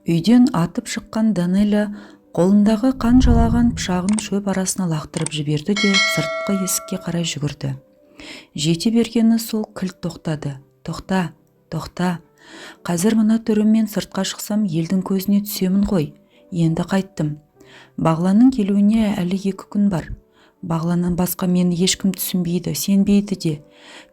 Үйден атып шыққан Данеля қолындағы қан жалаған пышағын шөп арасына лақтырып жіберді де, сыртқы есікке қарай жүгірді. Жете бергені сол, кілт тоқтады. Тоқта, тоқта, қазір мына түріммен сыртқа шықсам, елдің көзіне түсемін ғой. Енді қайттым? Бағланның келуіне әлі 2 күн бар. Бағланнан басқа мені ешкім түсінбейді, сенбейді де.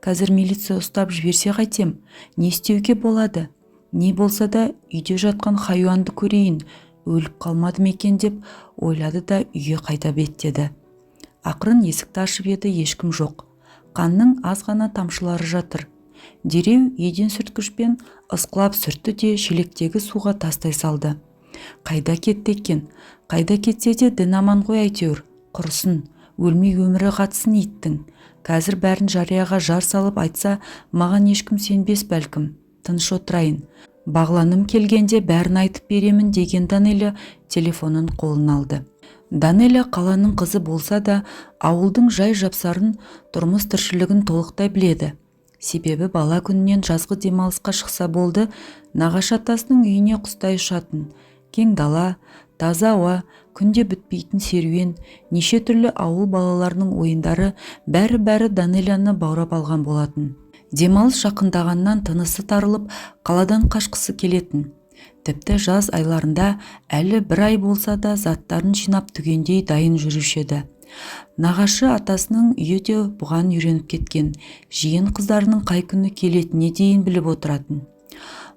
Қазір милиция ұстап жіберсе қайтем? Не істеуге болады? Не болса да үйде жатқан хайуанды көрейін, өліп қалмады ма екен деп ойлады да, үйге қайта беттеді. Ақырын есікті ашып еді, ешкім жоқ. Қанның аз ғана тамшылары жатыр. Дереу еден сүрткішпен ысқылап сүртті де, шелектегі суға тастай салды. Қайда кетті екен? Қайда кетсе де, дін аман ғой әйтеуір. Құрысын, өлмей өмірі қатсын иттің. Қазір бәрін жарияға жар салып айтса, маған ешкім сенбес бәлкім. Тыныш отырайын, Бағланым келгенде бәрін айтып беремін деген Данеля телефонын қолына алды. Данеля қаланың қызы болса да, ауылдың жай-жапсарын, тұрмыс тіршілігін толықтай біледі. Себебі бала күнінен жазғы демалысқа шықса болды, нағашы атасының үйіне құстай ұшатын. Кең дала, таза ауа, күнде бітпейтін серуен, неше түрлі ауыл балаларының ойындары, бәрі-бәрі Данеляны баурап алған болатын. Демалыс жақындағаннан тынысы тарылып, қаладан қашқысы келетін. Тіпті жаз айларында әлі бір ай болса да, заттарын жинап, түгендей дайын жүруші еді. Нағашы атасының үйі де бұған үйреніп кеткен, жиен қыздарының қай күні келетініне дейін біліп отыратын.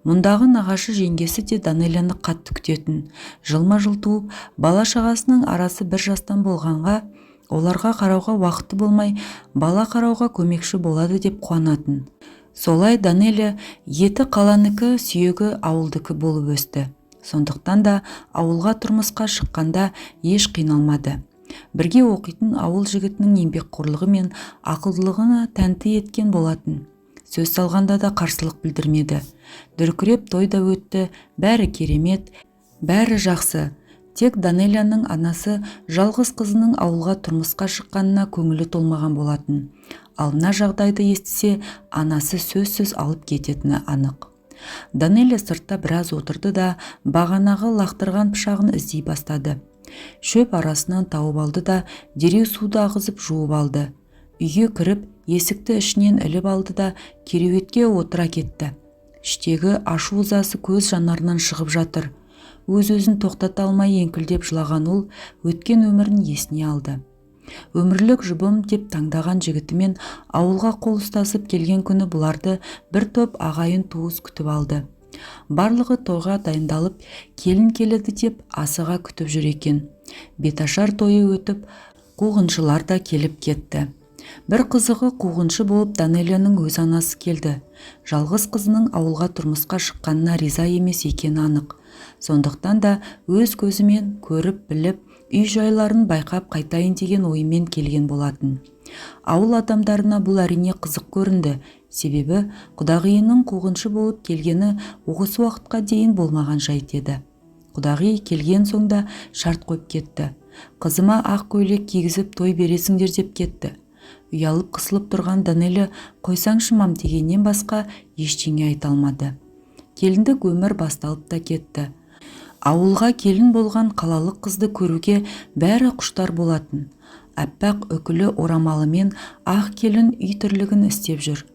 Мұндағы нағашы жеңгесі де Данеляны қатты күтетін. Жылма-жыл туып, бала-шағасының арасы бір жастан болғанға, оларға қарауға уақыты болмай, бала қарауға көмекші болады деп қуанатын. Солай Данеля еті қаланікі, сүйегі ауылдікі болып өсті. Сондықтан да ауылға тұрмысқа шыққанда еш қиналмады. Бірге оқитын ауыл жігітінің еңбекқорлығы мен ақылдылығына тәнті еткен болатын. Сөз салғанда да қарсылық білдірмеді. Дүркіреп той да өтті, бәрі керемет, бәрі жақсы. Тек Данеляның анасы жалғыз қызының ауылға тұрмысқа шыққанына көңілі толмаған болатын. Ал мына жағдайды естісе, анасы сөзсіз алып кететіні анық. Данеля сыртта біраз отырды да, бағанағы лақтырған пышағын іздей бастады. Шөп арасынан тауып алды да, дереу суды ағызып жуып алды. Үйге кіріп, есікті ішінен іліп алды да, кереуетке отыра кетті. Іштегі ашу ызасы көз жанарынан шығып жатыр. Өз-өзін тоқтата алмай еңкілдеп жылаған ол өткен өмірін есіне алды. Өмірлік жұбым деп таңдаған жігітімен ауылға қол ұстасып келген күні бұларды бір топ ағайын туыс күтіп алды. Барлығы тойға дайындалып, келін келеді деп асыға күтіп жүр екен. Беташар тойы өтіп, қуғыншылар да келіп кетті. Бір қызығы, қуғыншы болып Данеляның өз анасы келді. Жалғыз қызының ауылға тұрмысқа шыққанына риза емес екені анық. Сондықтан да өз көзімен көріп біліп, үй жайларын байқап қайтайын деген оймен келген болатын. Ауыл адамдарына бұл, әрине, қызық көрінді. Себебі құдағиының қуғыншы болып келгені осы уақытқа дейін болмаған жайт еді. Құдағи келген соң да шарт қойып кетті: «Қызыма ақ көйлек кигізіп, той бересіңдер», – деп кетті. Ұялып қысылып тұрған Данеля «Қойсаңшы, мам» дегеннен басқа ештеңе айта алмады. Келіндік өмір басталып та кетті. Ауылға келін болған қалалық қызды көруге бәрі құштар болатын. Аппақ үкілі орамалымен ақ келін үй тірлігін істеп жүр.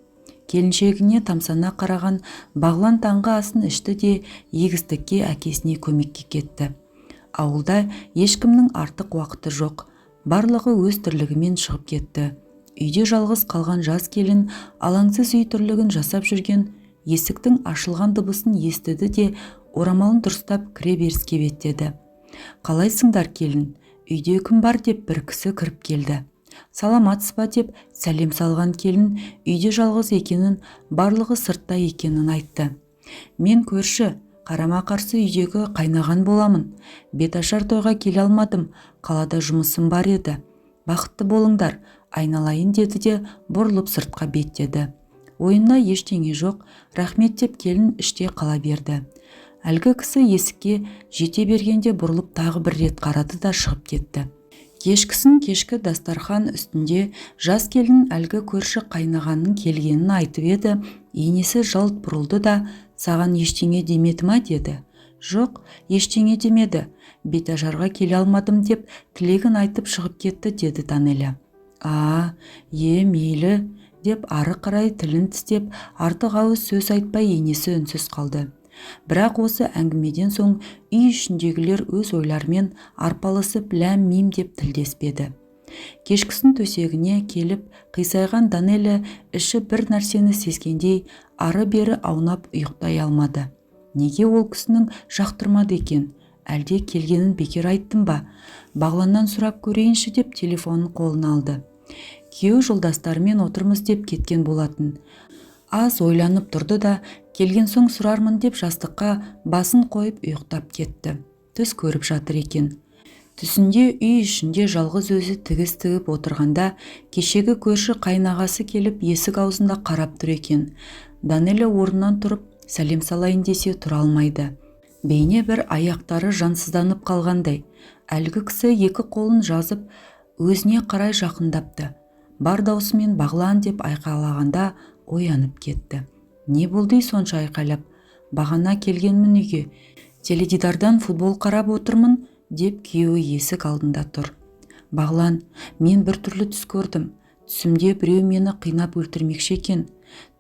Келіншегіне тамсана қараған Бағлан таңғы асын ішті де, егістікке әкесіне көмекке кетті. Ауылда ешкімнің артық уақыты жоқ, барлығы өз тірлігімен шығып кетті. Үйде жалғыз қалған жас келін алаңсыз үй тірлігін жасап жүрген есіктің ашылған дыбысын естіді де, орамалын дұрыстап, кіре беріске беттеді. «Қалайсыңдар, келін? Үйде кім бар?» – деп бір кісі кіріп келді. «Саламатсыз ба?» – деп сәлем салған келін үйде жалғыз екенін, барлығы сыртта екенін айтты. «Мен көрші, қарама-қарсы үйдегі қайнаған боламын. Беташар тойға келе алмадым, қалада жұмысым бар еді. Бақытты болыңдар, айналайын», – деді де, бұрылып сыртқа беттеді. Ойында ештеңе жоқ. «Рахмет», – деп келін іште қала берді. Әлгі кісі есікке жете бергенде бұрылып тағы бір рет қарады да, шығып кетті. Кешкісін, кешкі дастархан үстінде жас келін әлгі көрші қайнағанның келгенін айтып еді, енесі жалт бұрылды да: «Саған ештеңе демеді ма?» – деді. Жоқ, ештеңе демеді. Бетажарға келе алмадым деп тілегін айтып шығып кетті, деді Данеля. А, е, мейлі, деп ары қарай тілін тістеп, артық ауыз сөз айтпай енесі үнсіз қалды. Бірақ осы әңгімеден соң үй ішіндегілер өз ойларымен арпалысып, ләм-мим деп тілдеспеді. Кешкісін төсегіне келіп қисайған Данеля іші бір нәрсені сезгендей ары-бері аунап ұйықтай алмады. Неге ол кісінің жақтырмады екен? Әлде келгенін бекер айттым ба? Бағланнан сұрап көрейінші деп телефонын қолына алды. Күйеуі жолдастарымен отырмыз деп кеткен болатын. Аз ойланып тұрды да, келген соң сұрармын деп жастыққа басын қойып ұйықтап кетті. Түс көріп жатыр екен. Түсінде үй ішінде жалғыз өзі тігіс тігіп отырғанда кешегі көрші қайынағасы келіп есік аузында қарап тұр екен. Данеля орнынан тұрып сәлем салайын десе тұра алмайды. Бейне бір аяқтары жансызданып қалғандай. Әлгі кісі екі қолын жазып өзіне қарай жақындапты. Бар даусымен «Бағлан» деп айқайлағанда оянып кетті. Не болды сонша айқайлап? Бағана келгенмін үйге. Теледидардан футбол қарап отырмын деп күйеуі есік алдында тұр. Бағлан, мен бір түрлі түс көрдім. Түсімде біреу мені қинап өлтірмекші екен.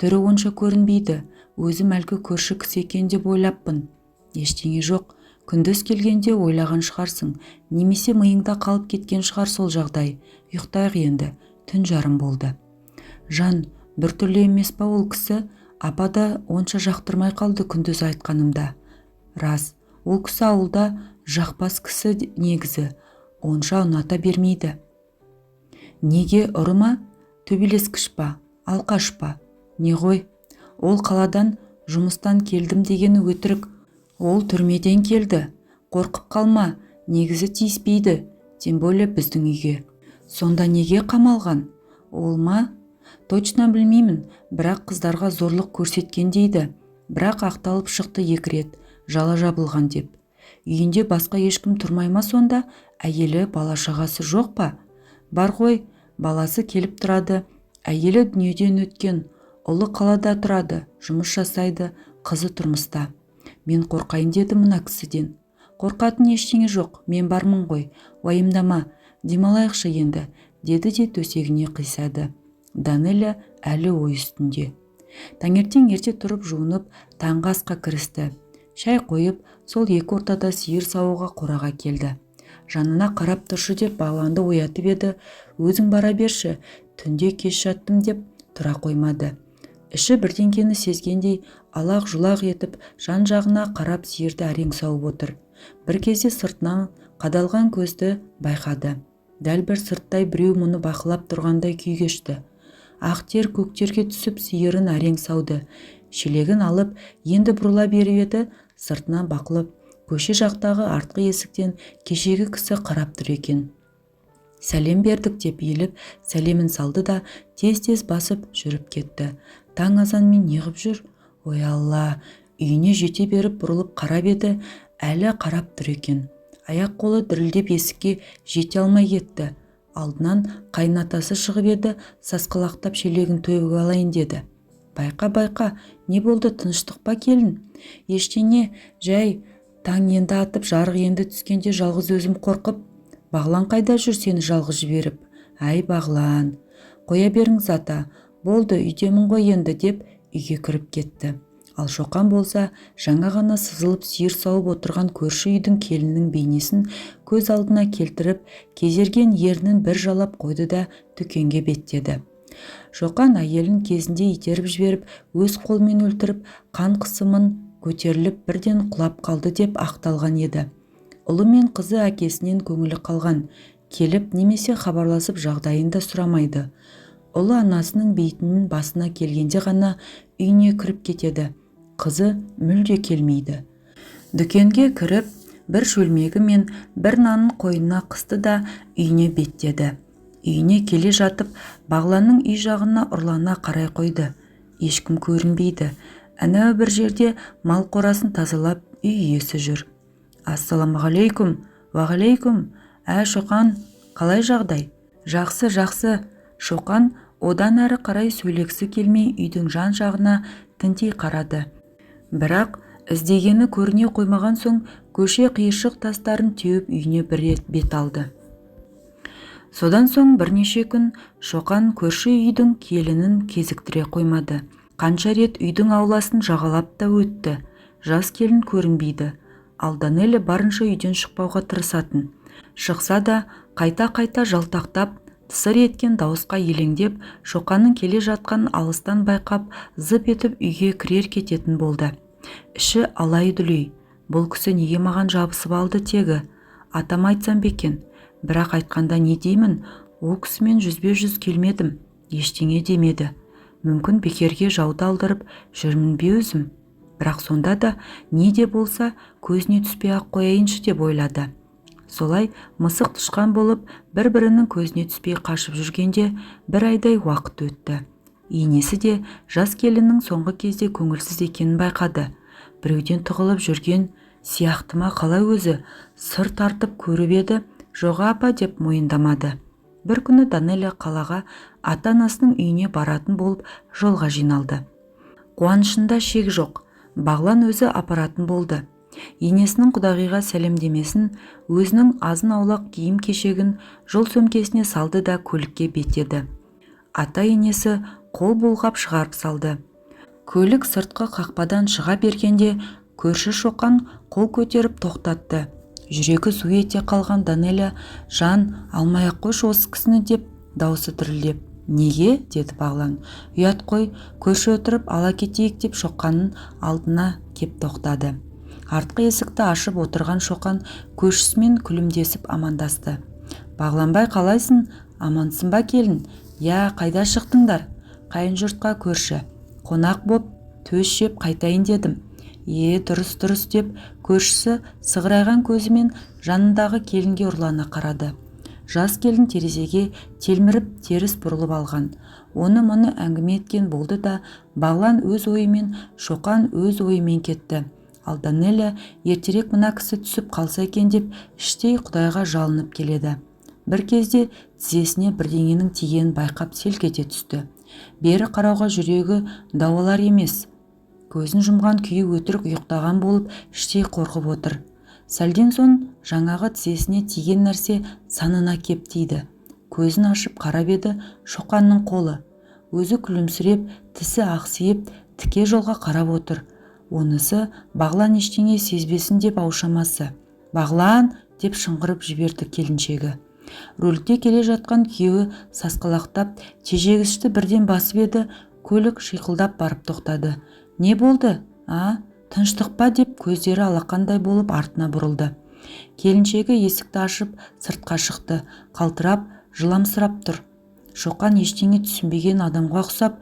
Түрі онша көрінбейді. Өзім әлгі көрші кісі екен деп ойлаппын. Ештеңе жоқ. Күндіз келгенде ойлаған шығарсың, немесе миыңда қалып кеткен шығар сол жағдай. Ұйықтайық енді. Түн жарым болды. Жан, бір түрлі емес па ол кісі? Апа да онша жақтырмай қалды күндіз айтқанымда. Рас, ол кісі ауылда жақпас кісі негізі, онша ұната бермейді. Неге, ұры ма? Төбелескіш па? Алқаш па? Не ғой? Ол қаладан жұмыстан келдім дегені өтірік. Ол түрмеден келді. Қорқып қалма, негізі тиіспейді, тем более біздің үйге. Сонда неге қамалған? Ол ма? Точно білмеймін, бірақ қыздарға зорлық көрсеткен дейді. Бірақ ақталып шықты екі рет, жала жабылған деп. Үйінде басқа ешкім тұрмай ма сонда? Әйелі, бала-шағасы жоқ па? Бар ғой, баласы келіп тұрады. Әйелі дүниеден өткен, ұлы қалада тұрады, жұмыс жасайды, қызы тұрмыста. Мен қорқайын дедім мына кісіден. Қорқатын ештеңе жоқ, мен бармын ғой, уайымдама, демалайықшы енді, деді де төсегіне қисады. Данеля әлі ой үстінде. Таңертең ерте тұрып жуынып, таңғы асқа кірісті. Шай қойып, сол екі ортада сиыр саууға қораға келді. Жанына қарап тұршы деп Бағланды оятып еді, өзің бара берші, түнде кеш жаттым деп тұра қоймады. Іші бірдеңкені сезгендей алақ-жұлақ етіп, жан-жағына қарап сиырды әрең сауып отыр. Бір кезде сыртынан қадалған көзді байқады. Дәл бір сырттай біреу мұны бақылап тұрғандай күй кешті. Ақ тер көк терге түсіп сиырын әрең сауды. Шелегін алып, енді бұрыла беріп еді, сыртынан бақылап, көше жақтағы артқы есіктен кешегі кісі қарап тұр екен. Сәлем бердік деп иіліп, сәлемін салды да тез-тез басып жүріп кетті. Таң азанмен неғып жүр? Ой алла, үйіне жете беріп бұрылып қарап еді, әлі қарап тұр екен. Аяқ қолы дірілдеп есікке жете алмай кетті. Алдынан қайынатасы шығып еді, сасқалақтап шелегін төгіп алайын деді. Байқа, байқа, не болды, тыныштық па, келін? Ештеңе, жай, таң енді атып, жарық енді түскенде жалғыз өзім қорқып. Бағлан қайда жүр сені жалғыз жіберіп? Әй, Бағлан. Қоя беріңіз, ата. Болды, үйдемін ғой енді деп үйге кіріп кетті. Ал Шоқан болса, жаңа ғана сызылып сиыр сауып отырған көрші үйдің келінінің бейнесін көз алдына келтіріп, кезерген ернін бір жалап қойды да дүкенге беттеді. Шоқан әйелін кезінде итеріп жіберіп, өз қолымен өлтіріп, қан қысымын көтеріліп бірден құлап қалды деп ақталған еді. Ұлы мен қызы әкесінен көңілі қалған, келіп немесе хабарласып жағдайын да сұрамайды. Ұлы анасының бейітінің басына келгенде ғана үйіне кіріп кетеді, қызы мүлде келмейді. Дүкенге кіріп, бір шөлмегі мен бір нанын қойнына қысты да үйіне беттеді. Үйіне келе жатып, Бағланның үй жағына ұрлана қарай қойды. Ешкім көрінбейді. Әнеу бір жерде мал қорасын тазалап үй иесі жүр. Ассалаумағалейкум. Уағалейкум. Ә, Шоқан, қалай жағдай? Жақсы, жақсы. Шоқан одан әрі қарай сөйлегісі келмей үйдің жан-жағына тінти қарады. Бірақ Іздегені көріне қоймаған соң көше қиыршық тастарын теуіп үйіне бір рет бет алды. Содан соң бірнеше күн Шоқан көрші үйдің келінін кезіктіре қоймады. Қанша рет үйдің ауласын жағалап та өтті, жас келін көрінбейді. Ал Данеля барынша үйден шықпауға тырысатын. Шықса да қайта-қайта жалтақтап, тысыр еткен дауысқа елеңдеп, Шоқанның келе жатқанын алыстан байқап, зып етіп үйге кірер кететін болды. Іші алай-дүлей. Бұл кісі неге маған жабысып алды тегі? Атама айтсам ба екен? Бірақ айтқанда не деймін? Ол кісімен жүзбе-жүз келмедім, ештеңе демеді. Мүмкін, бекерге жауды алдырып жүрмін бе өзім? Бірақ сонда да не де болса көзіне түспей-ақ қояйыншы деп ойлады. Солай мысық тышқан болып бір-бірінің көзіне түспей қашып жүргенде бір айдай уақыт өтті. Енесі де жас келіннің соңғы кезде көңілсіз екенін байқады. Біреуден тығылып жүрген сияқты ма, қалай өзі, сыр тартып көріп еді, жоға апа деп мойындамады. Бір күні Данеля қалаға ата-анасының үйіне баратын болып жолға жиналды. Қуанышында шек жоқ. Бағлан өзі апаратын болды. Енесінің құдағиға сәлемдемесін, өзінің азын-аулақ киім-кешегін жол сөмкесіне салды да көлікке беттеді. Ата-енесі қол бұлғап шығарып салды. Көлік сыртқы қақпадан шыға бергенде көрші Шоқан қол көтеріп тоқтатты. Жүрегі зу ете қалған Данеля: «Жан, алмай-ақ қойшы осы кісіні», – деп даусы дірілдеп. «Неге?» – деді Бағлан. «Ұят қой, көрші отырып ала кетейік», – деп Шоқанның алдына кеп тоқтады. Артқы есікті ашып отырған Шоқан көршісімен күлімдесіп амандасты. «Бағланбай, қалайсың, амансың ба, келін?» «Иә, қайда шықтыңдар?» «Қайын жұртқа, көрші. Қонақ боп, төс жеп қайтайын дедім». «Е, дұрыс, дұрыс», – деп көршісі сығырайған көзімен жанындағы келінге ұрлана қарады. Жас келін терезеге телміріп теріс бұрылып алған. Оны-мұны әңгіме еткен болды да, Бағлан өз ойымен, Шоқан өз ойымен кетті. Ал Данеля ертерек мына кісі түсіп қалса екен деп іштей Құдайға жалынып келеді. Бір кезде тізесіне бірдеңенің тигенін байқап селк ете түсті. Бері қарауға жүрегі дауалар емес. Көзін жұмған күйі өтірік ұйықтаған болып іштей қорқып отыр. Сәлден соң жаңағы тізесіне тиген нәрсе санына кеп тиді. Көзін ашып қарап еді, Шоқанның қолы. Өзі күлімсіреп, тісі ақсиып, тіке жолға қарап отыр. Онысы Бағлан ештеңе сезбесін деп аушамасы. «Бағлан!» деп шыңғырып жіберді келіншегі. Рульде келе жатқан күйеуі сасқалақтап тежегішті бірден басып еді, көлік шиқылдап барып тоқтады. «Не болды, а, тыныштық па?» деп көздері алақандай болып артына бұрылды. Келіншегі есікті ашып сыртқа шықты, қалтырап, жыламсырап тұр. Шоқан ештеңе түсінбеген адамға ұқсап: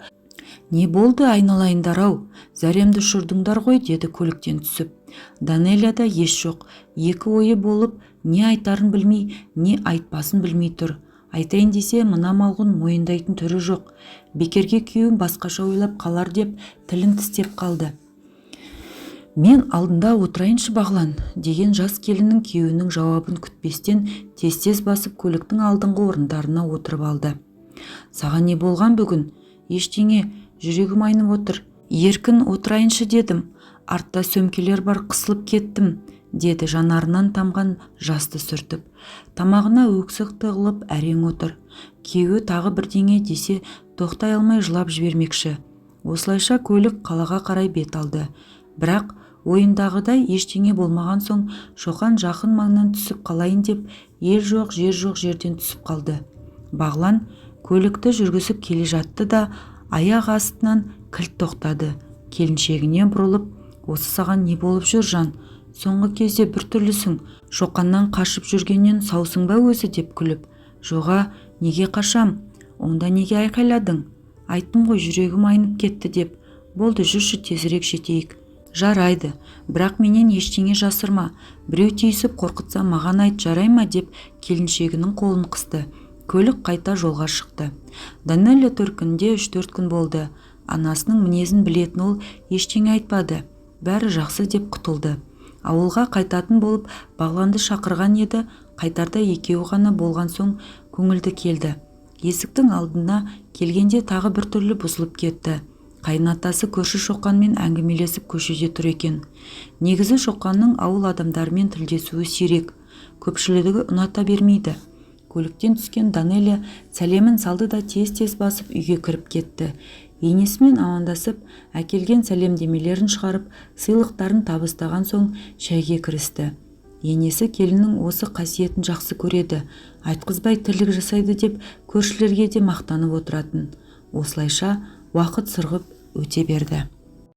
«Не болды, айналайындар-ау, зәремді ұшырдыңдар ғой», – деді көліктен түсіп. Данелияда ес жоқ, екі ойы болып, не айтарын білмей, не айтпасын білмей тұр. Айтайын десе, мына малғұн мойындайтын түрі жоқ. Бекерге күйеуім басқаша ойлап қалар деп тілін тістеп қалды. «Мен алдында отырайыншы, Бағлан», – деген жас келіннің күйеуінің жауабын күтпестен тез-тез басып көліктің алдыңғы орындарына отырып алды. «Саған не болған бүгін?» «Ештеңе, жүрегім айнып отыр. Еркін отырайыншы дедім. Артта сөмкелер бар, қысылып кеттім», – деді жанарынан тамған жасты сүртіп. Тамағына өксік тығылып әрең отыр. Күйеуі тағы бірдеңе десе, тоқтай алмай жылап жібермекші. Осылайша көлік қалаға қарай бет алды. Бірақ ойындағыдай ештеңе болмаған соң Шоқан жақын маңнан түсіп қалайын деп ел жоқ, жер жоқ жерден түсіп қалды. Бағлан көлікті жүргізіп келе жатты да, аяқ астынан кілт тоқтады. Келіншегіне бұрылып: «Осы саған не болып жүр, жан? Соңғы кезде біртүрлісің. Шоқаннан қашып жүргеннен саусың ба өзі?» – деп күліп. «Жоға, неге қашам?» «Онда неге айқайладың?» «Айттым ғой, жүрегім айнып кетті деп». «Болды, жүрші, тезірек жетейік». «Жарайды, бірақ менен ештеңе жасырма. Біреу тиісіп қорқытса, маған айт, жарай ма?» – деп келіншегінің қолын қысты. Көлік қайта жолға шықты. Данелия төркінінде 3-4 күн болды. Анасының мінезін білетін ол ештеңе айтпады, бәрі жақсы деп құтылды. Ауылға қайтатын болып Бағланды шақырған еді, қайтарда екеуі ғана болған соң көңілді келді. Есіктің алдына келгенде тағы біртүрлі бұзылып кетті. Қайынатасы көрші Шоқанмен әңгімелесіп көшеде тұр екен. Негізі Шоқанның ауыл адамдарымен тілдесуі сирек, көпшілігі ұната бермейді. Көліктен түскен Данелия сәлемін салды да тез-тез басып үйге кіріп кетті. Енесімен амандасып, әкелген сәлемдемелерін шығарып, сыйлықтарын табыстаған соң шәйге кірісті. Енесі келіннің осы қасиетін жақсы көреді, айтқызбай тірлік жасайды деп көршілерге де мақтанып отыратын. Осылайша уақыт сырғып өте берді.